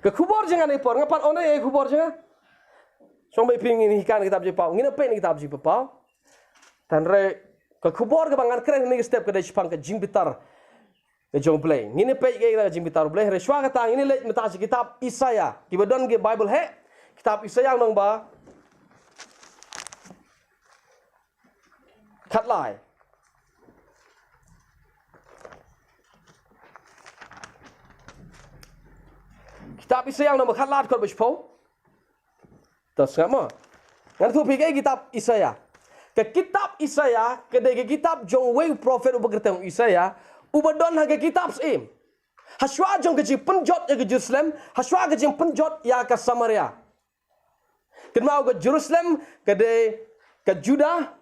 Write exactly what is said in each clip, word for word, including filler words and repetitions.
Ka khubor jong nga ne por, nga pat on ei khubor jong nga. Shong bai ping ngin hikai na kitab jingpaw, ngin peit na kitab jingpaw. Tangba ka khubor kaba ngan kren ne step ka dei shaphang ka jingbitar ka jong Blei. Ngin peit ka jingbitar Blei, hynrei shuwa kata ngin leit mynta sha kitab Isaiah. Kiba don ki Bible hi, kitab Isaiah nong ba khatlai. Kitab Isaiah nong ba khatlai kot ba shiphew. Te sngap mo. Ngan ïathuh phi ka kitab Isaiah. Ka kitab Isaiah ka dei ka kitab jong uwei u prophet uba kyrteng Isaiah, uba don ha ka kitab Syiem. Hashwa jong ka jingpynjot ïa ka Jerusalem, hashwa ka jingpynjot ïa ka Samaria. Kynmaw ka Jerusalem ka dei ka Judah,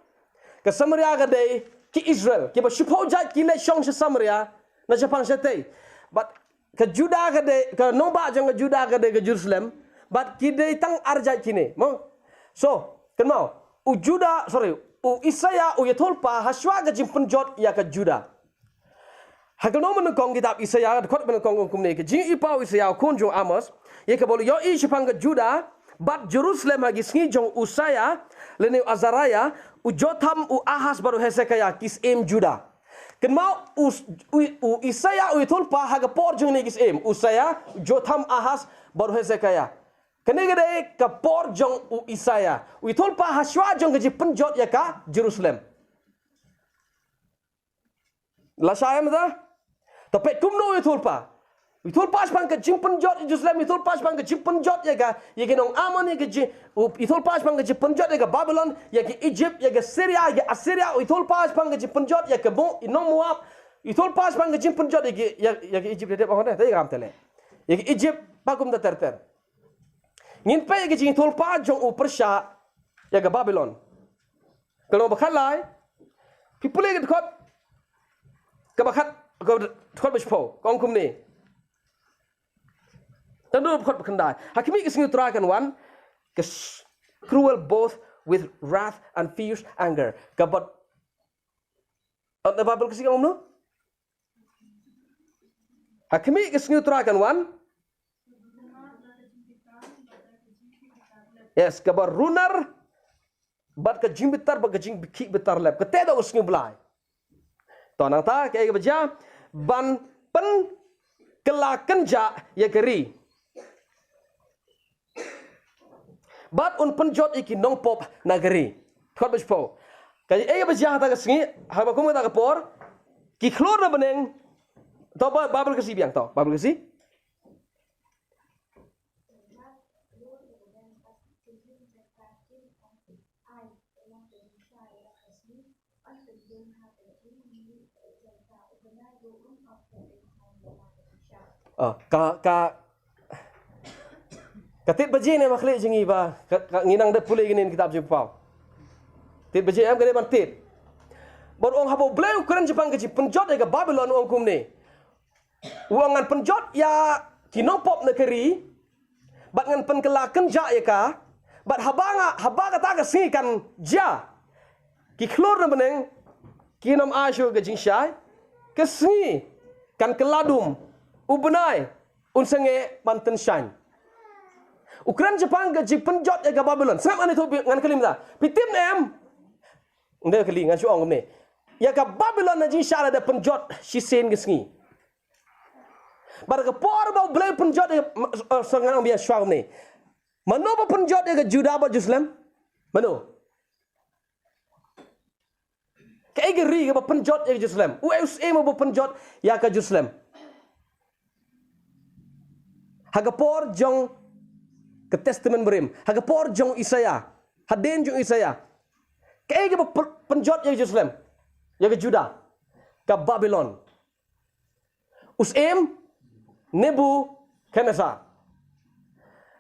ka Samaria ka dei ki Israel. Kiba shiphew jait ki leit shong sha Samaria na shaphang shatei. Bad ka Judah ka dei, ka nongbah jong ka Judah ka dei ka Jerusalem. Bad ki dei tang ar jait kine mo. So kynmaw, u Judah, sorry, u Isaiah u ïathuh lypa hashwa ka jingpynjot ïa ka Judah. Ha ka lynnong banyngkong kitab Isaiah, dkhot banyngkong ong kumne: Ka jingïohi paw u Isaiah u khun jong u Amoz ïa kaba u la ïohi shaphang ka Judah bad Jerusalem ha ki sngi jong u Ussiah lane u Azariah, u Jotham, u Ahaz bad u Hezekiah, ki syiem Judah. Kynmaw, u, u, u Isaiah u ïathuh lypa ha ka por jong kine ki syiem, u Ussiah, u Jotham, u Ahaz bad u Hezekiah. Kane ka dei ka por jong u Isaiah. U ïathuh lypa hashwa jong ka jingpynjot ïa ka Jerusalem. La shai em da? Te peit kumno u ïathuh lypa. U ïathuh lypa shaphang ka jingpynjot ïa Jerusalem, u ïathuh lypa shaphang ka jingpynjot ïa ka, ïa ki nong Ammon, ïa ka jing, u ïathuh lypa shaphang ka jingpynjot ïa ka Babilon, ïa ka Egypt, ïa ka Syria, ïa ka Assyria, u ïathuh lypa shaphang ka jingpynjot ïa ka Mo-, ïa nong Moab, u ïathuh lypa shaphang ka jingpynjot ïa ka, ïa, ïa ka Egypt, ïa ka Egypt, ïa ka Egypt, ba kumta ter ter. Ngin peit ïa ka jingïathuh lypa jong u pyrshah ïa ka Babilon. Ka lynnong ba khatlai, phi pule ka dkhot kaba khat, ka dkhot ba shiphew, ka ong kumne. Tang dkhot ba khyndai. Ha khmih ka sngi U Trai kan wan, ka s-, cruel both with wrath and fierce anger. Kaba, ong na Baibl Khasi ka ong kumno? Ha khmih ka sngi U Trai kan wan. Yes, kaba runar bad ka jingbitar, bad ka jingbitar lep. Kata dei ka sngi U Blai. To nangta kaei kaba jia? Ban pynkylla kynjah ïa ka ri. Bad un pynjot ïa ki nongpop na ka ri. Dkhot ba shiphew. Kaei kaba jia ha kata ka sngi, haba kum kata ka por, ki khlur na bneng. To ba, Baibl Khasi biang to, Baibl Khasi. Ah, ka, ka, ka tied baje ne ba khlieh jong ngi ba, ka, ka ngi nang dep pule kine ki kitab jingpaw. Tied baje em, ka dei ban tied. Bad u ong haba U Blei u kren shaphang ka jingpynjot ïa ka Babilon, u ong kumne. U ong ngan pynjot ïa ki nongpop na ka ri, bad ngan pynkylla kynjah ïa ka, bad haba nga, haba kata ka sngi kan jia, ki khlur na bneng kin ym ai shuh ka jingshai, ka sngi kan kylla dum, u bnai un sangeh ban tyngshaiñ. U kren shaphang ka jingpynjot ïa ka Babilon. Sngap, ngan ïathuh, ngan kylli mynta. Phi tip ne em? Ynda kylli, ngan shu ong kumne. Ïa ka Babilon na jingshai la da pynjot shisien ka sngi. Bad ka por ba U Blei pynjot ïa, eh, sa ngan ong biang shuwa kumne. Mano ba pynjot ïa ka Judah bad Jerusalem? Mano? Kaei ka ri kaba pynjot ïa ka Jerusalem? Uei u syiem uba pynjot ïa ka Jerusalem? Ha ka por jong ka Testament Barim, ha ka por jong Isaiah, hadien jong Isaiah, kaei kaba pyn-, pynjot ïa ka Jerusalem, ïa ka Judah? Ka Babilon. U syiem Nebukhadnessar.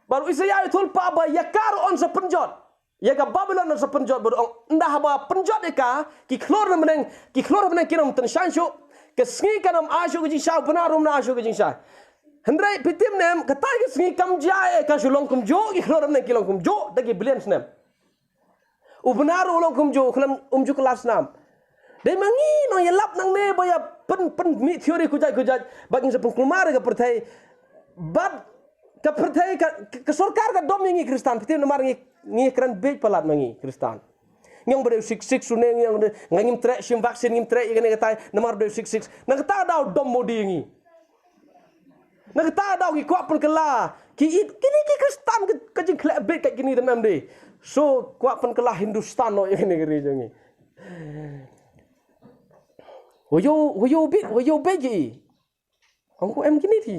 Bad u Isaiah u ïathuh lypa ba ïa ka ruh yn sa pynjot. Ïa ka Babilon yn sa pynjot, bad u ong ynda haba pynjot ïa ka, ki khlur na bneng, ki khlur na bneng kin ym tyngshaiñ shuh. Ka sngi kan ym ai shuh ka jingshai, u bnai ruh um ai shuh ka jingshai. Hynrei phi tip ne em, kata ka sngi kam jia, eh, kan shu long kumjuh, ki khlur na bneng ki long kumjuh da ki billion snem. U bnai ruh u long kumjuh, khlem, um ju kylla snam. Dei ma ngi nongïalap nangne ba ïa pyn, pynmih theory kujat kujat, bad ngin sa pynkulmar ïa ka pyrthei. Bad Ka pyrthei ka, ka sorkar ka dom ïa ngi Khristan, pyrthei namar ngi, ngi kren beit palat ma ngi Khristan. Ngi ong ba dei six six sune, ngi ong ba dei, nga ngim treh shim vaccine, ngim treh ïa kane katai, namar dei six six. Na kata ka daw dom Modi ïa ngi. Na kata ka daw ki kwah pynkylla, ki it, kine ki Khristan ka, ka jingkhleh beit ka kine te em dei. So kwah pynkylla Hindustan noh ïa kane ka ri jong ngi. Wa ïoh, wa ïoh beit, wa ïoh beit ki. Ong ko em kine ti.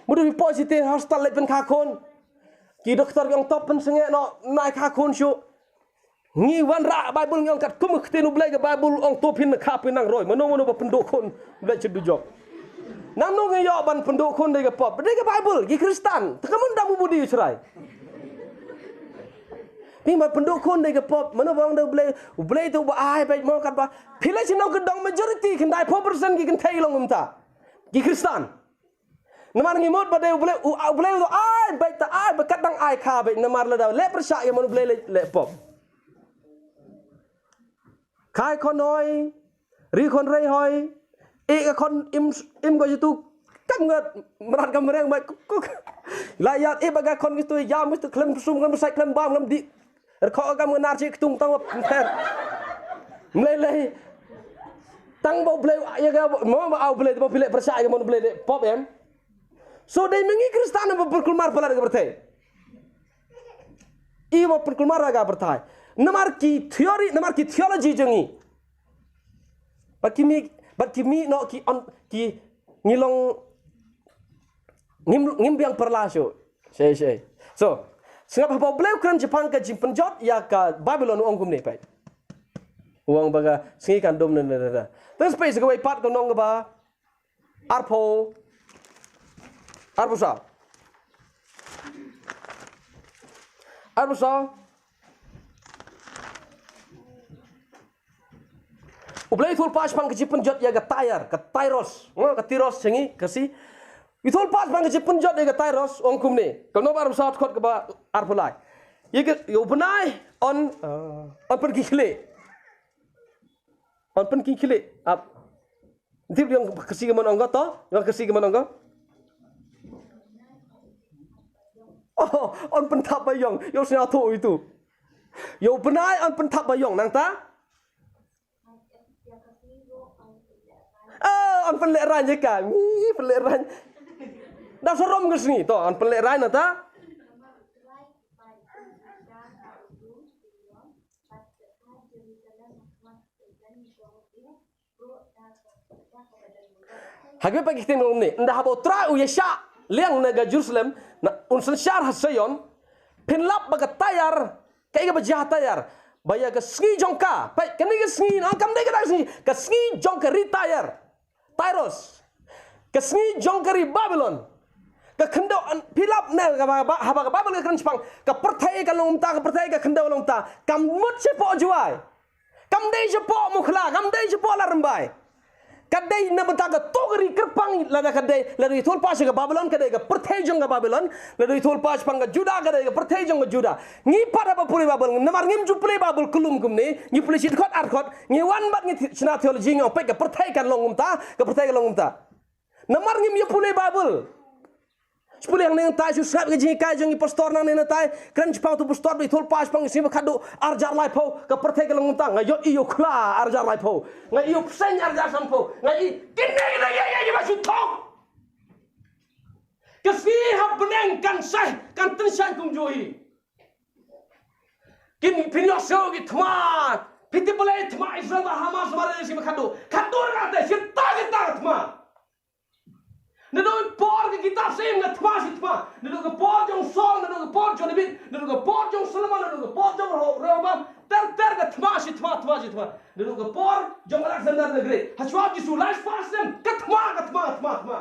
Mudu pi poi site hospital leit pyn kha khun. Ki doktor ki ong to pynsngew noh, nai kha khun shuh. Ngi wanrah Bible ngi ong katkum ka ktien U Blei ka Bible ong to phin kha phin nang roi. Mano mano ba pynduh khun, Blei chit du jok. Nangno ngi ïoh ban pynduh khun dei ka pop, dei ka Bible, ki Khristan. Te ka mut da U Blei u shrai. Phi ban pynduh khun dei ka pop, mano ba ong da U Blei, U Blei te uba ai beit mo katba. Phi leit sha nongkyndong majority khyndai phew percent ki kynthei long kumta. Ki Khristan. Namar ngi mut ba dei U Blei, U, U Blei u ai beit, ta ai beit, kat dang ai kha beit, namar lada leh pyrshah ïa mon U Blei leh, leh pop. Khai khon hoi, ri khon rei hoi, e ka khon im, im ko jitu, kam ngat, mrad kam reng beit, kuk, kuk. La ïa, e ba ka khon jitu, ïa mesti khlem sum, khlem sai, khlem bam, khlem di. Rkhoh kam nga nar chi ktung tang wa pynter. Mlei lei. Tang ba U Blei ïa ka mo ba U Blei ba phi leh pyrshah ïa ka mon U Blei leh pop em. So dei ma ngi Khristan ba pynkulmar palat ka pyrthei. I ba pynkulmar ka pyrthei. Namar ki theory, namar ki theology jong ngi. Ba ki mi, ba ki mi no ki on ki ngi long ngim, ngim biang pyrla shuh. Shei, shei. So, sngap haba U Blei u kren shaphang ka jingpynjot ïa ka Babilon u ong kumne peit. U ong ba ka sngi kan dum ne ne ne. Tang space kawei pat ka nong kaba arphew, arphew saw. Arphew saw. U Blei u thulpa shaphang ka jingpynjot ïa ka Tyre, ka Tyros. Nga ka Tyros sha ngi, ka si. U thulpa shaphang ka jingpynjot ïa ka Tyros, ong kumne. Ka nong arphew saw dkhot kaba arphew lai. Ïa ka, ïa u bnai, on, uh, on pynkhih khlieh. On pynkhih khlieh. Ap. Tip ïa ka si ka mon ong ka to, ïa ka si ka mon ong ka. Oh, on pynthap ba ïong, ïa u sñiawthooh itu. Ïa u bnai on pynthap ba ïong, nangta. Ah, on pynlehrain ïa ka, ngi pynlehrain. Da sarom ka sngi, to, on pynlehrain nangta. Ha kaba peit ki ktien kumne, ynda haba U Trai u ïaishah liang na ka Jerusalem, na un synshar ha Sion, phin lap ba ka Tyre, kaei kaba jia ha Tyre, ba ïa ka sngi jong ka, peit kane ka sngi, na kam dei ka dang sngi, ka sngi jong ka ri Tyre, Tyros, ka sngi jong ka ri Babilon, ka khyndew, phi lap ne, ka ba, ba, haba ka Babilon ka kren shaphang, ka pyrthei ka long kumta, ka pyrthei ka khyndew long kumta, kam mut shapoh Jowai. Kam dei shapoh Mukhla, kam dei shapoh Ladrymbai. Ka dei na bynta kato ka ri kyrpang lada ka dei, lada ïathuhlypa sha ka Babilon ka dei ka pyrthei jong ka Babilon, lada ïathuhlypa shaphang ka Juda ka dei ka pyrthei jong ka Juda. Ngi pat haba pule Baibl, namar ngim ju pule Baibl kulum kumne, ngi pule shi dkhot ar dkhot, ngi wan bad ngi thi-, shna theology ngi ong peit ka pyrthei kan long kumta, ka pyrthei kan long kumta. Namar ngim ïa pule Baibl. Shu pule hangne nangtai, shu sngap ka jinghikai jong i pastor nangne nangtai. Kren shaphang utu pastor ba ïathuhlypa shaphang ka sngi ba khatduh arhajar laiphew, ka pyrthei ka long kumta, nga ïohi ïa u khla arhajar laiphew. Nga ïohi u bseiñ arhajar sanphew. Nga ïohi kine kine ïa ïa ïa ba shu thok. Ka sngi ha bneng kan shai, kan tynshai kumjuh hi. Kin phin ïohsngew ki thma. Phi tip balei thma Israel bad Hamas ba re shi ba khatduh. Khatduh ra te shi ta shi ta thma. Naduh por ka kitab Syiem ka thma shi thma. Naduh ka por jong Saul, naduh ka por jong David, naduh ka por jong Solomon, naduh ka por jong Reho-, Rehoboam, ter ter ka thma shi thma, thma shi thma. Naduh ka por jong Alexander the Great. Hashwa Jisu lai spah snem ka thma, ka thma, thma, thma.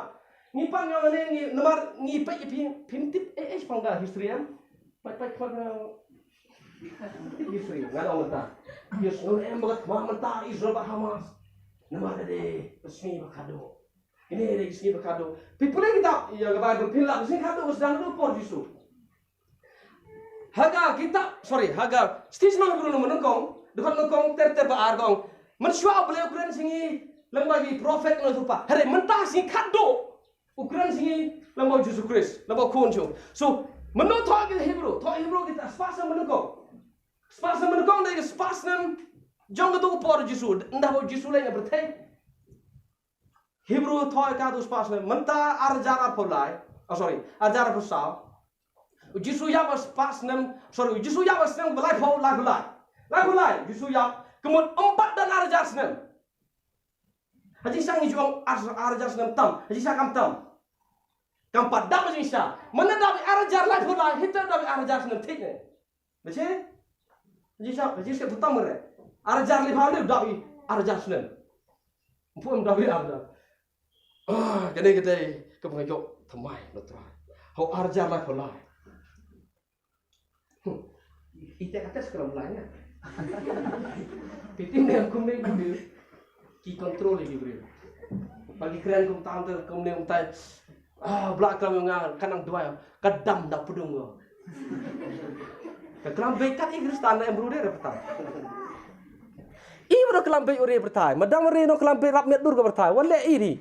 Ngi pan ngi ong ne ngi namar ngi peit phi, phim tip eh eh shaphang ka history em. Peit peit khot na history nga ong mynta. Yes, no em ba ka thma mynta Israel bad Hamas. Namar ka dei ka sngi ba khatduh. Kine dei ki sngi ba khatduh. Phi pule kitab ïa ka Baibl phin lah, sngi khatduh ka sdang naduh por Jisu. Ha ka kitab, sorry, ha ka Stishnong ka bynta nyngkong, dkhot nyngkong ter ter ba ar ka ong. Mynshuwa U Blei u kren sha ngi lyngba ki prophet, nongïathuhlypa. Hynrei mynta sngi khatduh u kren sha ngi Namar Jisu Khrist, namar khun jong. So, mynno thoh ki Hebru, thoh Hebru kita spah snem mynno ko. Spah snem mynno ko dei spah snem jong ka tu por Jisu, nda ba Jisu leh ïa pyrthei. Hebru thoh ka tu spah snem, mynta ar hajar arphew lai. Oh, sorry, ar hajar arphew saw. U Jisu ïap spah snem, sorry, u Jisu ïap snem ba laiphew, laiphew lai. Laiphew lai, Jisu ïap, ka mut ym pat don ar hajar snem. Haji sha ngi ju ong ar, ar hajar snem tam, haji sha kam tam. Kam pat dap haji sha. Mana dap ar hajar laiphew lai, hita dap ar hajar snem thik ne. Bache? Haji sha, haji sha tam re. Ar hajar laiphew lai dap ar hajar snem. Mpun dap ar hajar. Ah, kane kata ka pyngayo thamai lo trai. Hau ar hajar laiphew lai. Hmm. Ite kata skram lai na. Piti ne kum ne kum ne. Ki control ki briew. Bagi kren kum tang ter kum ne kum tai. Ah, bla klam nga kanang duai. Ka dam da pudung ngo. Ka klam bek kat i Kristan na em bru de re pyrthai. I bru klam bek uri pyrthai. Madam ri no klam bek rap met dur ka pyrthai. Wan le i di.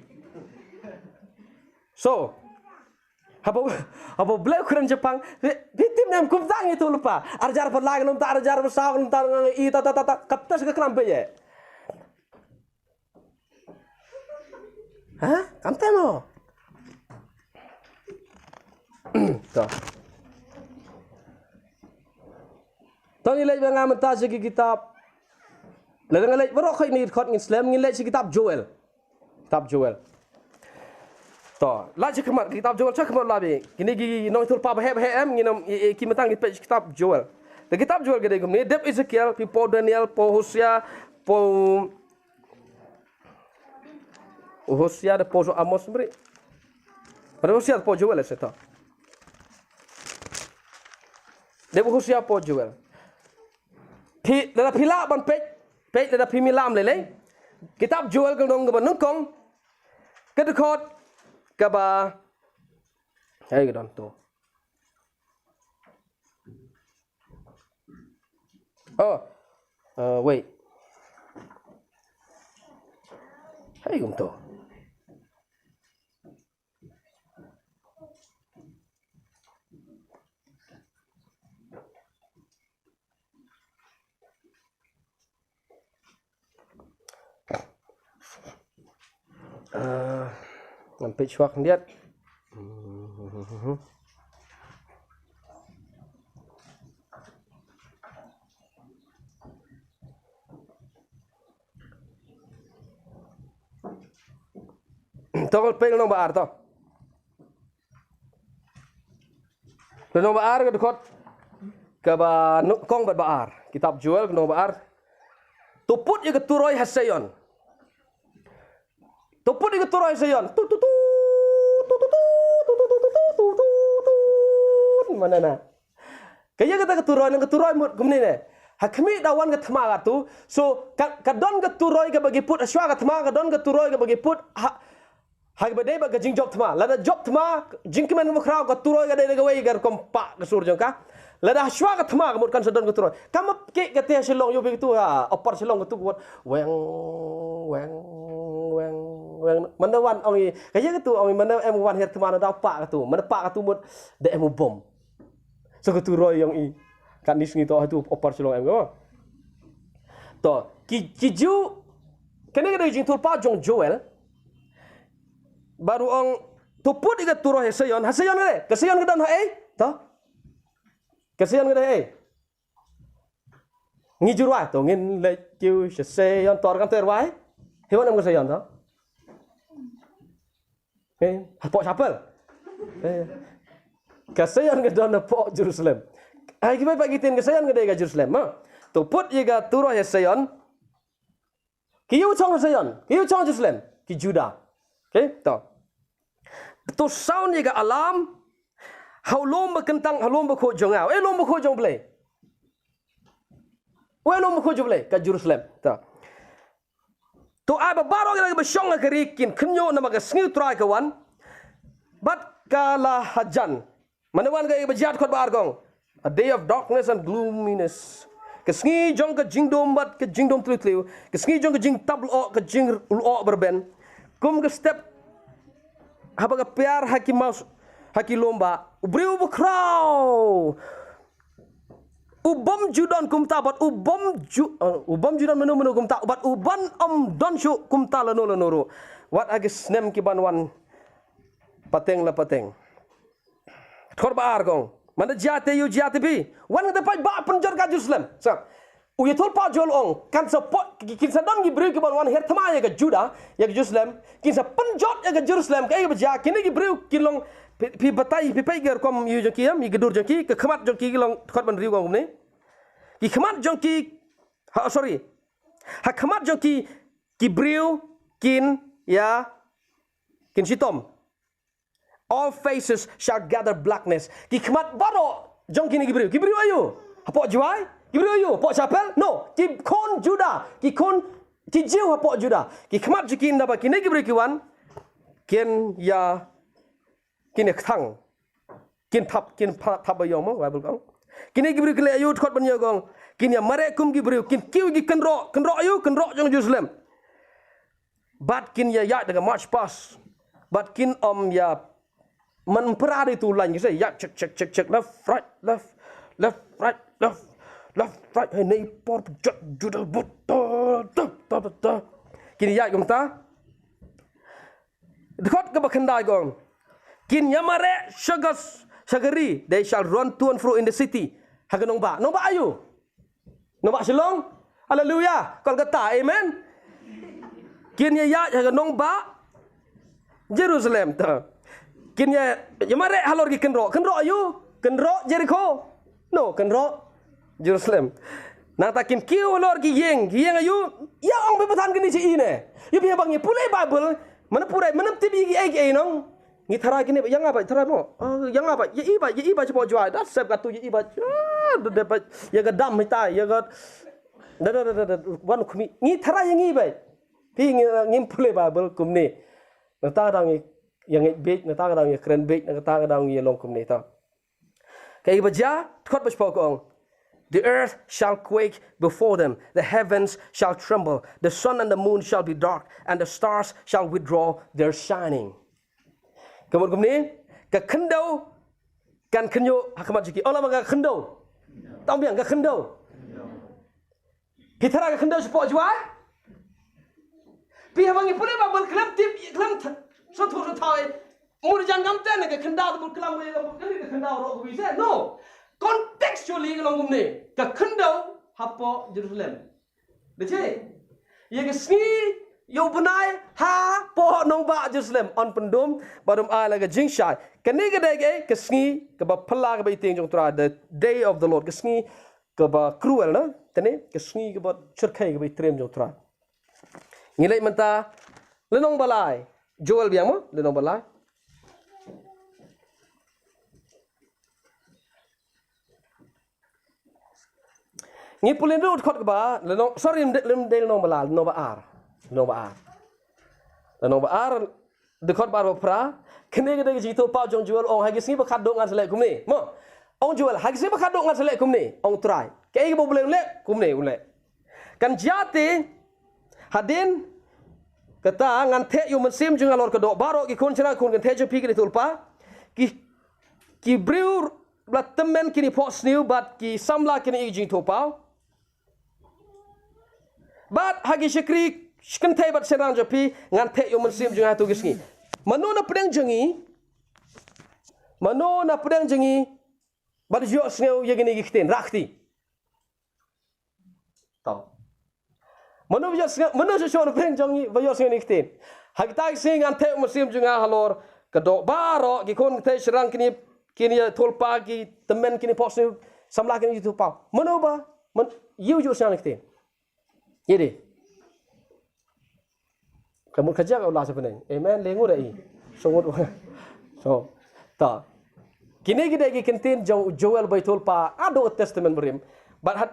So, haba, haba ble kren Japan, piti ne em kum tang itu lupa. Ar hajar pyrthai num ta ar hajar pyrthai num ta ngang i ta ta ta ta. Kata ka klam bek ye. Ha? Kam tano. To. To ngi leit ba nga mynta sha ki kitab. Lada nga leit baroh khoit ni khot ngin slem, ngin leit sha kitab Joel. Kitab Joel. To, la sha khmat kitab Joel sha khmat la bi. Kini ki nongïathuhlypa ba heh ba heh em ngin ym i, i, ki mynta ngi peit sha kitab Joel. Te kitab Joel ka dei kumne, dep Ezekiel, phi po Daniel, po Hosea, po Hosea da po Amos bri. Pada Hosea da po Joel se to. Dep Hosea po Joel. Phi, lada phi lah ban peit, peit lada phi mi lam lei lei. Kitab Joel ka long kaba nyngkong. Ka dkhot kaba. Hei ka don to. Oh, uh, wait. Hei kumto. Ah, ngan peit shuwa khyndiat. To, peit lynnong ba ar to. Lynnong ba ar ka dkhot kaba nyngkong bad ba ar. Kitab Joel lynnong ba ar. To put ïa ka turoi ha Sion. To put ïa ka turoi ha Sion. Tu tu tu. Mana na? Ka ïa kata ka turoi, na ka turoi mut kumne ne. Ha khmih da wan ka thma katu. So ka, ka don ka turoi kaba ki put, ha shuwa ka thma ka don ka turoi kaba ki put. Ha, ha kaba dei ba ka jingjop thma. Lada jop thma, jingkmen kaba khraw ka turoi ka dei da kawei ka rukom pah ka sur jong ka. Lada ha shuwa ka thma ka mut kan sa don ka turoi. Ka map ki kata ha Shillong ïoh bi katu ha, opor Shillong katu ka mut. Weng, weng, weng, weng. Manda wan ong i, ka ïa katu ong i, manda em wan her thma na da pah katu. Manda pah katu mut da em u bom. So ka turoi ong i. Katni sngi to hatu opor Shillong em ko. To, ki, ki ju, kane ka dei jingtulpa jong Joel. Baru ong, to put ïa ka turoi ha Sion, ha Sion ka dei, ka Sion ka don ha ei? To. Ka Sion ka dei ei? Ngi ju rwai, to ngin leit kiew sha Sion, to kam te rwai. He wan em ka Sion to. Eh, hapoh chapel. Eh. Ka Sion ka don hapoh Jerusalem. Ai, ki bai pa ki tin ka Sion ka dei ka Jerusalem, ha? To put ïa ka turoi ha Sion. Ki ïu chong ha Sion, ki ïu chong Jerusalem, ki Juda. Okay, to. To sound ïa ka alarm. Ha u lum ba kyntang, ha u lum ba khuid jong nga. Eh, lum ba khuid jong Blei. Wei lum ba khuid jong Blei, ka Jerusalem. To. To ai ba baroh kita kiba shong ha ka ri kin khynñiuh namar ka sngi u Trai ka wan. Bad ka la hajan. Mane wan ka ïa ba jia dkhot ba ar ka ong. A day of darkness and gloominess. Ka sngi jong ka jingdum bad ka jingdum tliw tliw. Ka sngi jong ka jingtap lyoh, ka jinglyoh ba rben. Kum ka step haba ka piar ha ki maw ha ki lum ba u briew bakhraw u bym ju don kumta, bad u bym ju, eh, u bym ju don mano mano kumta, bad u ban ym don shuh kumta lano lano ruh. Wat ha ki snem ki ban wan pateng la pateng. Dkhot ba ar ka ong, man da jia te ïa u, jia te phi. Wan ngan da pait ba pynjot ka Jerusalem. Sa u ïathuhpaw Joel u ong, kan sa poi, ki, kin sa don ki briew ki ban wan her thma ïa ka Juda, ïa ka Jerusalem, kin sa pynjot ïa ka Jerusalem. Kaei ba jia, kine ki briew ki long, phi, phi batai, phi peit ka rukom ïa jong ki, ïa ka dur jong ki, ka khmat jong ki ki long, dkhot ba hynriew ka ong kumne. Ki khmat jong ki, ha, sorry. Ha khmat jong ki, ki briew kin ïa, kin shitom. All faces shall gather blackness. Ki khmat baroh jong kine ki briew. Ki briew aïu? Hapoh Jowai? Ki briew aïu? Hapoh Chapel? No. Ki khun Juda. Ki khun, ki Jiw hapoh Juda. Ki khmat jong ki, naba kine ki briew ki wan, kin ïa, kin ïa kthang. Kin thap, kin pha-, thap ba ïong mo, Bible ka ong. Kine ki briew ki leh aïu, dkhot ba hynñiew ka ong. Kin ïa mareh kum ki briew, kin kiew ki kynroh, kynroh aïu, kynroh jong Jerusalem. Bad kin ïa ïaid da ka march past. Bad kin ym ïa, man pra de tu lain ki sa ïaid check, check, check, check, left, right, left, left, right, left, left, right. Hei, nei por jot juda but, ta, ta, ta, ta, ta. Kin ïa ïaid kumta. Dkhot kaba khyndai ka ong. Kin ïa mareh sha ka, sha ka ri, they shall run to and fro in the city. Ha ka nongbah. Nongbah aïu? Nongbah Shillong? Haleluya. Kolkata. Amen. Kin ïa ïaid ha ka nongbah Jerusalem. Ta. Kin ïa, ïa mareh halor ki kynroh. Kynroh aïu? Kynroh Jericho. No, kynroh Jerusalem. Nangta kin kiew halor ki ïing, ki ïing aïu? Ïa ong ba pyntan kine shi ine. Ïa phi ba ngi pule Bible, mana pule, mana tip ïa ki ei ki ei nong. Ngi tharai kine, ïa nga ba, tharai mo. Ah, ïa nga ba, ïa i ba, ïa i ba shapoh Jowai. Da sep ka tu ïa i ba. Ah, da, da, ba, ïa ka dam hitai, ïa ka. Da, da, da, da, da, wan khmih. Ngi tharai ïa ngi ba. Phi ngi, ngim pule Bible kumne. Nangta ka daw ngi ïa ngeit beit, nangta ka daw ngi kren beit, nangta ka daw ngi long kumne ta. Kaei ba jia, dkhot ba shiphew ka ong. The earth shall quake before them, the heavens shall tremble, the sun and the moon shall be dark, and the stars shall withdraw their shining. Ka mut kumne, ka khyndew kan khynñiuh ha khmat jong ki. Ong lama ka khyndew. Tang biang ka khyndew. Phi tharai ka khyndew shapoh Jowai? Phi haba ngi pule Bible khlem tip, khlem th-, sngewthuh sngewthaw. Mut jan kam ten ka khyndew, mut klam ka khyndew roh ka wi se. No. Contextually ka long kumne. Ka khyndew hapoh Jerusalem. Da che? Ïa ka sngi, ïa u bnai, hapoh nongbah Jerusalem. Yn pyndum, ba dum ai la ka jingshai. Kane ka dei ka, ka sngi, kaba phylla kaba i tieng jong Trai, the day of the Lord. Ka sngi kaba cruel na, tene, ka sngi kaba shyrkhei kaba i triem jong Trai. Ngi leit mynta, lynnong ba lai. Joel biang mo, lynnong ba lai. Ngi pule ruh dkhot kaba, lynnong, sorry, ym dei, ym dei lynnong ba lai, lynnong ba ar. Lynnong ba ar. Lynnong ba ar, dkhot ba ar ba phra, kane ka dei ka jingithuhpaw jong Joel, ong ha ki sngi ba khatduh ngan sa leh kumne. Mo, ong Joel, ha ki sngi ba khatduh ngan sa leh kumne, ong Trai. Kaei kaba U Blei u leh, kumne u leh. Kan jia te, hadien, kata ngan theh ïa u mynsiem jong nga halor ka doh baroh, ki khun shynrang khun kynthei jong phi kin ïathuhlypa, ki, ki briew ba la tymmen kin ïaphohsniew bad ki samla kin ïoh jingithuhpaw. Bad ha ki shakri kynthei bad shynrang jong phi ngan theh ïa u mynsiem jong nga ha tu ki sngi. Mano na pdeng jong ngi? Mano na pdeng jong ngi? Bad ïohsngew ïa kine ki ktien, rah kti. To. Mano ba ïohsngew, mano shuh shuh na pdeng jong ngi ba ïohsngew ïa kine ki ktien. Ha kita ki sngi ngan theh u mynsiem jong nga halor ka doh baroh, ki khun kynthei shynrang kin ïa, kin ïathuhlypa, ki tymmen kin ïaphohsniew, samla kin ïathuhpaw. Mano ba, man, ïa u ïohsngew ïa kine ki ktien. Ïa dei. Ka mut ka jia ka u la sa pyneng. Amen. Le ngut da i. So ngut. So. Ta. Kine ki dei ki ktien jong u Joel ba ïathuhlypa haduh Testament Barim. Bad ha,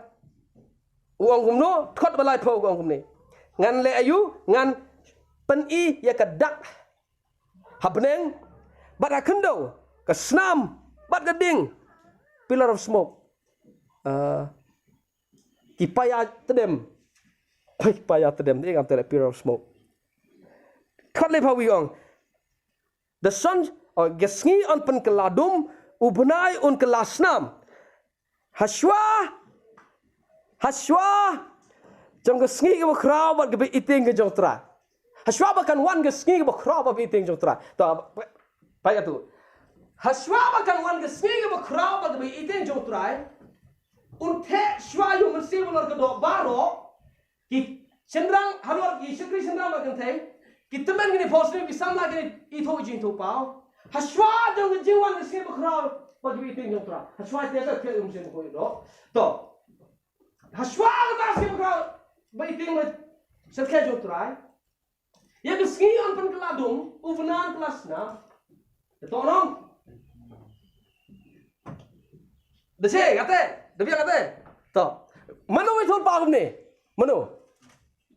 u ong kumno, dkhot ba laiphew u ong kumne. Ngan leh aïu, ngan pyni ïa ka dak ha bneng, bad ha khyndew, ka snam, bad ka ding, pillar of smoke. Ah, ki paia tdem. Oi, paia tdem, dei kam te leh pillar of smoke. Dkhot laiphew u ong. The sun, O, ka sngi yn pynkylla dum, u bnai un kylla snam. Hashwa, hashwa jong ka sngi kaba khraw bad kaba iting ka jong u Trai. Hashwa ba kan wan ka sngi kaba khraw bad kaba iting jong u Trai. To, pa, pa ïa tu. Hashwa ba kan wan ka sngi kaba khraw bad kaba iting jong u Trai. Un theh shwa ïa u Mynsiem halor ka doh baroh. Ki shynrang halor, ki shakri shynrang bad kynthei. Ki tymmen kine pos ne, ki samla kine ithuh jingthuh paw. Hashwa jong ka jingwan ka sngi bakhraw bad kaba iting jong u Trai. Hashwa te sa theh ïa u Mynsiem Bakhuid doh. To. Hashwa kata ka sngi bakhraw bad iting bad sa theh jong u Trai. Ïa ka sngi yn pynkylla dum, u bnai yn kylla snam. Te to nong. Da shi kata, da biang kata. To. Mano ba ïathuh paw kumne? Mano?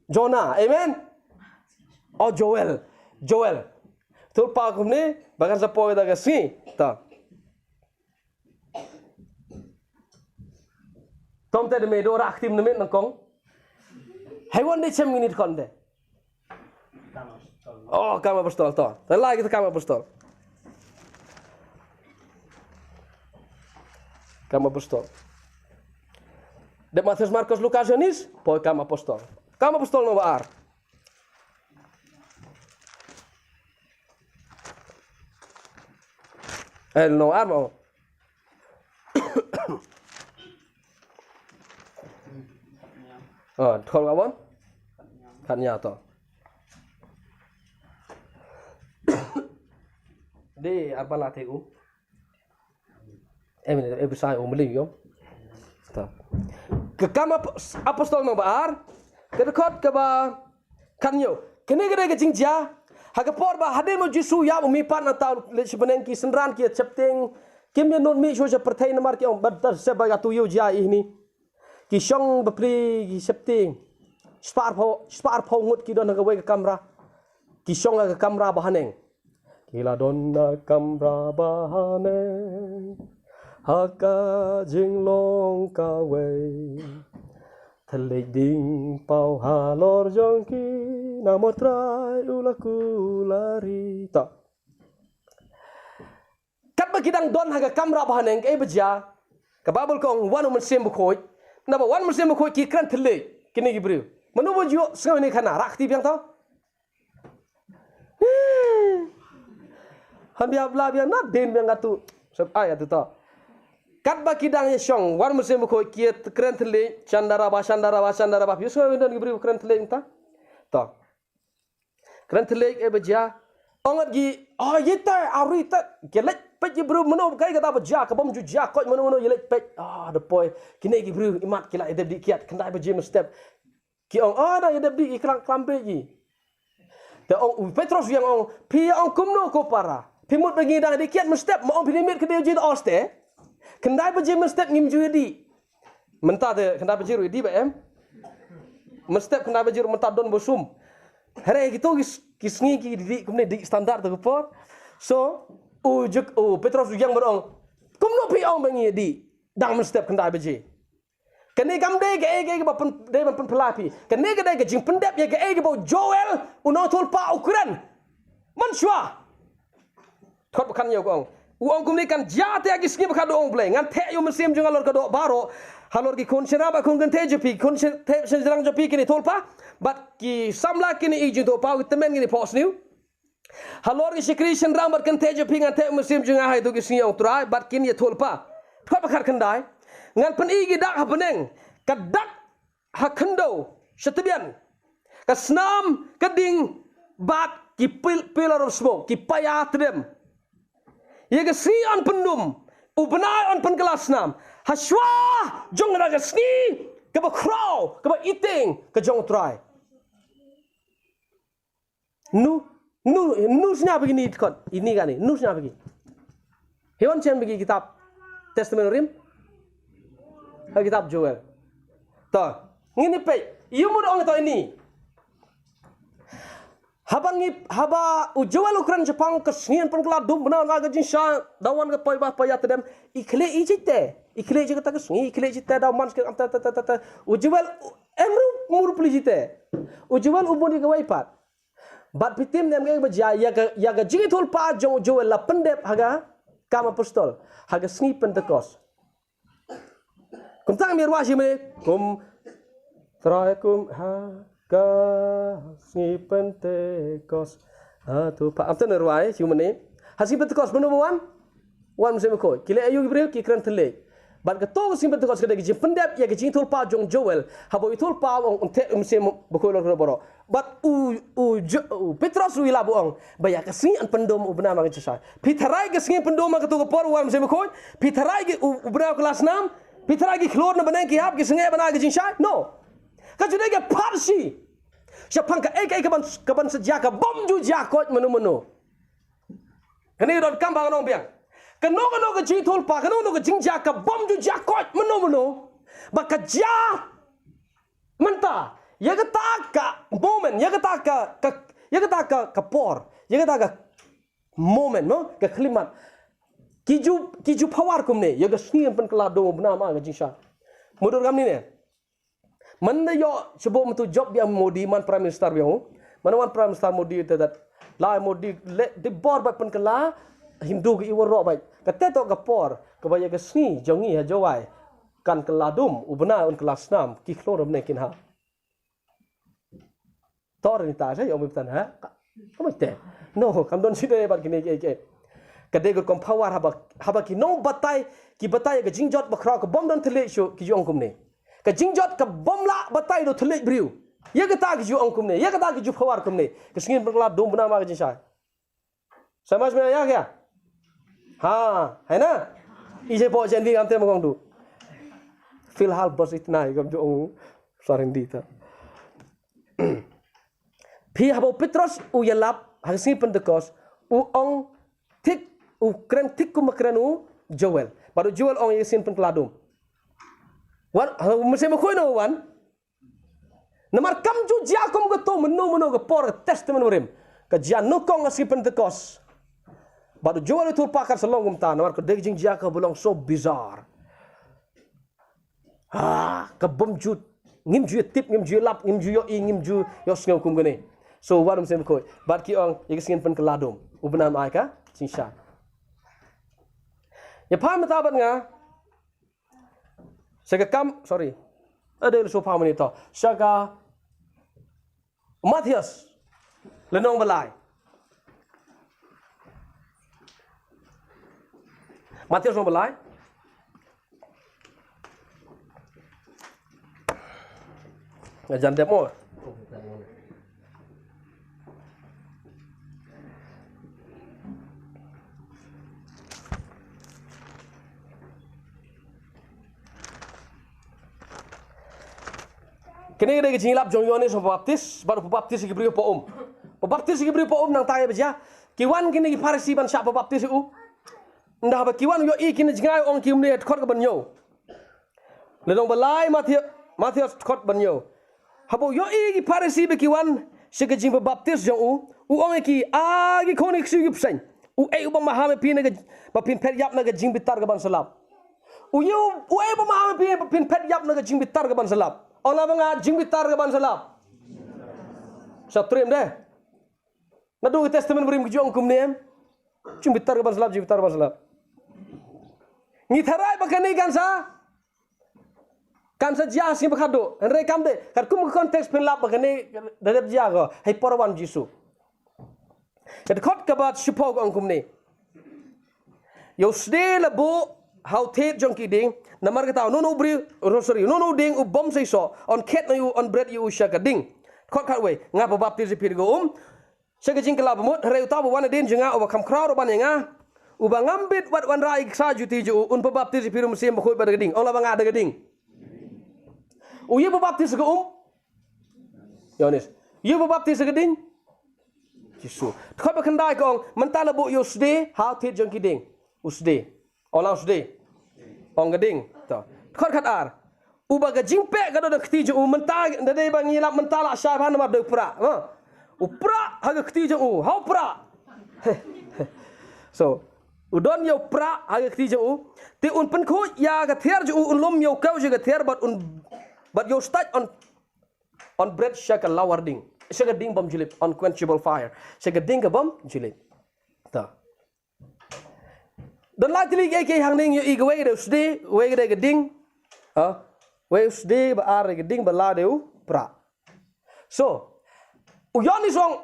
Jonah, amen. O Joel. Joel. Ïathuh paw kumne, ba kan sa poi da ka sngi. To. Tom te de me do rak tim ne met nang kong. Hai wan de chem ngini kon de. Oh, Kam Apostol to. Te lai kita Kam Apostol. Kam Apostol. De Matius, Markus, Lukas, Yohanes, poi Kam Apostol. Kam Apostol nombar ar. Eh, nombar ar mo. Oh, dkhot ka bun? Khatñiaw to. Dei arphew la te u. Em, em, sa u mling yo. To. Ka Kam Ap-, Apostol nombar ar. Ka dkhot kaba khatñiew. Kane ka dei ka jingjia. Ha ka por ba hadien ba u Jisu u ïap, u mihpat nangta u leit sha bneng, ki synran ki ïa sheptieng. Kim ïa nud mih shuh sha pyrthei namar ki ong, bad da sep ba ka tu ïew jia ïa ini. Ki shong bapli ki sheptieng. Spah arphew, spah arphew ngut ki don ha kawei ka kamra. Ki shong ha ka kamra bahaneng. Ki la don ha kamra bahaneng. Ha ka jinglong kawei. Thylliej ding paw halor jong ki, namar u Trai u la kular ïa ki. To. Katba ki dang don ha ka kamra bahaneng, kaei ba jia? Ka Baibl ka ong wan u Mynsiem Bakhuid. Naba wan u Mynsiem Bakhuid ki kren thylliej kine ki briew. Mano ba ju sngew ine khana, rak ti biang to. Han biang bla biang na din biang katu. Sep ai atu to. Katba ki dang ïa shong, wan u Mynsiem Bakhuid ki kren thylliej, shandara ba, shandara ba, shandara ba. Phi sngew don ki briew kren thylliej mynta? To. Kren thylliej kaei ba jia. Ong ngat ki, oh, ïa te, ari te, ki leit peit ki briew mano, kaei kata ba jia, ka bym ju jia, koit mano mano, ïa leit peit. Ah, da poi, kine ki briew, imat ki la ïa dep dih kiad, khyndai baje mynstep. Ki ong, oh, da ïa dep dih, ki klam klam peit ki. Te ong, u Petros u ïeng ong, phi ong kumno ko para. Phi mut ba ngi dang dih kiad mynstep, ma ong phi dih miet ka dei u jin os te. Khyndai baje mynstep ngim ju ïa dih. Mynta te khyndai baje ruh ïa dih ba em. Mynstep khyndai baje ruh mynta don ba sum. Hynrei kito ki s-, ki sngi ki dih kumne dih standard te ka por. So, u juk, u Petros u ïeng ban ong. Kumno phi ong ba ngi ïa dih. Dang mynstep khyndai baje. Kane kam dei kaei kaei kaba pyn, dei ban pynphylla phi. Kane ka dei ka jingpyndep ïa kaei kaba u Joel u nongïathuhlypa u kren. Mynshuwa. Dkhot ba khatñiew ka ong. U ong kumne kan jia te ha ki sngi ba khatduh ong Blei. Ngan theh ïa u Mynsiem jong nga halor ka doh baroh. Halor ki khun shynrang bad khun kynthei jong phi, khun shyn-, thei shynrang jong phi kin ïathuhlypa. Bad ki samla kin ïohi jingthoh paw, ki tymmen kin ïaphohsniew. Halor ki shakri shynrang bad kynthei jong phi ngan theh ïa u Mynsiem jong nga ha kito ki sngi ong u Trai, bad kin ïathuhlypa. Dkhot ba khatkhyndai. Ngan pyni ki dak ha bneng. Ka dak ha khyndew, sha tbian, ka snam, ka ding, bad ki pil-, pillar of smoke, ki paia tdem. Ïa ka sngi yn pyndum, u bnai yn pynkylla snam. Hashwa jong kata ka sngi kaba khraw, kaba iting ka jong u Trai. Nu, nu, nu sñiaw bad kine ki dkhot, ini kane, nu sñiaw bad ki. Hi wan shem bad ki kitab Testament Rim. Ha kitab Joel. To, ngin ïa peit, ïa mut ong to ini. Haba ngi, haba u Joel u kren shaphang ka sngi yn pynkylla dum bnai na ka jingshisha, da wan ka paia, paia tdem, i khleh i jait te, i khleh jait kata ka sngi, i khleh jait te, da man skhem am ta, ta, ta, ta, ta. U Joel, em ruh, mur pli jait te. U Joel u bun ïa kawei pat. Bad phi tip ne em ka ba jia, ïa ka, ïa ka jingïathuhlypa jong u Joel la pyndep ha ka Kam Apostol, ha ka sngi Pentekost. Kumta ngam ïa rwai shi mynne, kum Trai kum ha ka sngi Pentekost. Ha, to, pa, am, te na rwai shi mynne. Ha sngi Pentekost, mano ba wan? Wan Mynsiem Bakhuid. Ki leh aïu ki briew, ki kren thylliej. Bad kato ka sngi Pentekost ka dei ka jingpyndep ïa ka jingïathuhlypa jong Joel. Haba u ïathuhlypa u ong un theh u Mynsiem Bakhuid halor kawei baroh. Bad u, u, Jo-, u Petros u ïalap u ong ba ïa ka sngi yn pyndum u bnai ma ka jingshai. Phi tharai ka sngi pyndum ha kato ka por, u wan Mynsiem Bakhuid? Phi tharai ki, u, u bnai u kylla snam? Phi tharai ki khlur na bneng ki hap, ki sangeh ban ai ka jingshai? No. Ka ju dei ka pharshi shaphang kaei kaei kaban, kaban sa jia, ka bym ju jia koit mano mano. Kane ka donkam ba ngan ong biang. Kano kano ka jingïathuhlypa, kano kano ka jingjia, ka bym ju jia koit mano mano. Ba ka jia mynta, ïa kata ka moment, ïa kata ka, ka, ïa kata ka, ka por, ïa kata ka moment, no? Ka khyllipmat. Ki ju, ki ju power kumne, ïa ka sngi yn pynkylla dum u bnai ma ka jingshai. Mutdur kam ne ne? Mynta ïoh shu buh mynta u jop biang Modi man Prime Minister biang u. Mynta wan Prime Minister Modi te dat. Lai Modi leh dei bor bad pynkylla, Hindu ki i waroh bad. Kata to ka por kaba ïa ka sngi jong ngi ha Jowai kan kylla dum u bnai, un kylla snam, ki khlur mynne kin ha. Tor ni ta sa ïoh mynta tan ha. Ka, ka mynta. No, kam don shi dei bad kine ki, ki. Ka dei ka rukom power haba, haba ki nongbatai, ki batai ka jingjot bakhraw ka bym don thylliej shuh, ki ju ong kumne. Ka jingjot ka bym lah batai da u thylliej briew. Ïa kata ki ju ong kumne, ïa kata ki ju power kumne. Ka sngi pynkylla dum bnai ma ka jingshai. Sa mach mynne ïa ka? Ha, hai na? I je po jen di kam te ma kong du. Filhal bas itna hi kam ju ong. Sarin di ta. Phi haba u Petros u ïalap ha ka sngi Pentekost, u ong thik, u kren thik kum ba kren u Joel. Bad u Joel u ong ïa ka sngi pynkylla dum. Wan, ha, Mynsiem Bakhuid no wan. Namar kam ju jia kum kato mynno mynno ka por ka Testament Barim. Ka jia nyngkong ha sngi Pentekost. Bad u Joel u ïathuhlypa kan sa long kumta, namar ka dei ka jingjia kaba long so bizarre. Ah, ka bym ju, ngim ju ïatip, ngim ju ïalap, ngim ju ïohi, ngim ju ïohsngew kum kane. So, wan Mynsiem Bakhuid. Bad ki ong, ïa ka sngi pynkylla dum u bnai ma ka jingshai. Ïa pha mynta bad nga. Sha ka Kam, sorry. Ade, la shu pha mynne to. Sha ka Mathaios lynnong ba lai. Mathaios lynnong ba lai. Nga jan dep mo. Kane ka dei ka jingïalap jong u Ïoannis u Pabaptis bad u pabaptis ïa ki briew hapoh um. Pabaptis ïa ki briew hapoh um, nangta ïa ba jia ki wan kine ki Pharisi ban shah pabaptis ïa u. Ynda haba ki wan, u ïohi kine jngai, u ong kumne ha dkhot kaba hynñiew. Lynnong ba lai Mathaios, Mathaios dkhot ba hynñiew. Haba u ïohi ki Pharisi ba ki wan sha ka jingbaptis jong u, u ong ïa ki, a ki khun ki ksiew ki bseiñ, uei uba maham ïa phi na ka, ba phin phet ïap na ka jingbitar kaban sa lap? Uei, uei uba maham ïa phi ba phin phet ïap na ka jingbitar kaban sa lap? Ong lang ba nga, jingbitar kaban sa lap. Sa triem de. Naduh ka Testament Barim ki ju ong kumne em? Jingbitar kaban sa lap, jingbitar kaban sa lap. Ngi tharai ba kane kan sa, kan sa jia ha sngi ba khatduh. Hynrei kam dei, katkum ka context phin lap ba kane da dep jia ko ha i por wan Jisu. Ka dkhot kaba shiphew ka ong kumne. Ïa u sdie la buh ha u thied jong ki dieng, namar kata uno uno u briew, oh, sorry, uno uno u dieng u bym sei soh, yn khet noh ïa u, yn bret ïa u sha ka dieng. Dkhot khatwei, nga pabaptis ïa phi da ka um sha ka jingkylla bamut, hynrei uta uba wan hadien jong nga uba kham khraw ruh ban ïa nga, uba ngam bit wat wanrah ïa ki ksai juti jong u, un pabaptis ïa phi da u Mynsiem Bakhuid bad da ka dieng. Ong lang ba nga, da ka dieng. Uei u pabaptis ha ka um? Ïoannis. Uei u pabaptis ha ka dieng? Jisu. Dkhot ba khyndai ka ong, mynta la buh ïa u sdie ha u thied jong ki dieng. U sdie. Ong lang u sdie. Ong ka dieng. To. Dkhot khatar. Uba ka jingpeh ka don ha ka kti jong u, mynta, da dei ba ngi lap mynta la shai bha namar dei u prah. Ha? U prah ha ka kti jong u. Ha u prah. So, u don ïa u prah ha ka kti jong u. Te un pynkhuid ïa ka thiar jong u, un lum ïa u kew sha ka thiar bad un, bad ïa u stait yn, yn bret sha ka lawar dieng. sha ka ding bym julip, unquenchable fire. Sha ka ding ka bym julip. Ta. Don lai tylli kiei kiei hangne ngi ïohi kawei ka dei u sdie, kawei ka dei ka ding. Ha? Kawei u sdie, ba ar ka ding, ba lai dei u prah. So, u Ïoannis u ong,